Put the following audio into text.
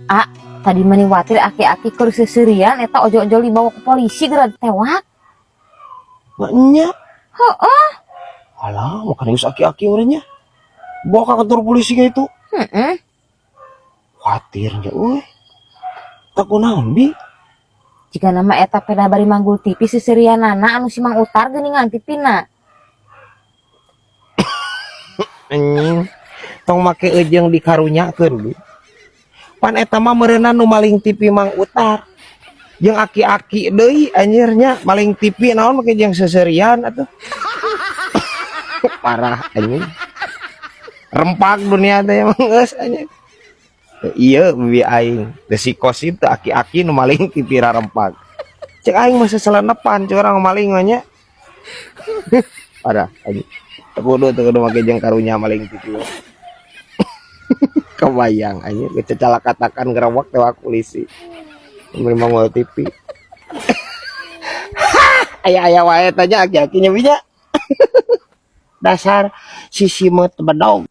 Ah, tadi mani watir aki-aki keur seuseurian eta ojol-ojol dibawa ke polisi geura ditewak. Nya. Heeh. Alah, makanya geus aki-aki urangnya. Bawa ke kantor polisi kayak itu. Heeh. Khawatir nya euy. Tak kunaon, Bi? Jika nama eta peda bari manggul TV seuseurianana anu si Mang Utar geuningan TV-na. Anjing. Tong make ejeung dikarunyakeun, Bi. Pan eta mah meureunna nu maling TV Mang Utar. Jeung aki-aki deui anjir nya maling TV naon make jeung seuseurian atuh. Parah anjing. Rempak dunia teh emang geus anjing. Iya, bibi aing. Teu si kosim teu aki-aki nu maling TV rarempak. Cek aing mah seselenepan curang maling mah nya. Parah anjing. Teu kudu make jeung karunya maling TV. Kebayang anjir kecalakatakan gerewak tewak polisi. Memang mau TV. Aya-aya wae tanya aki-akinya bisa. Dasar si simeut bedog.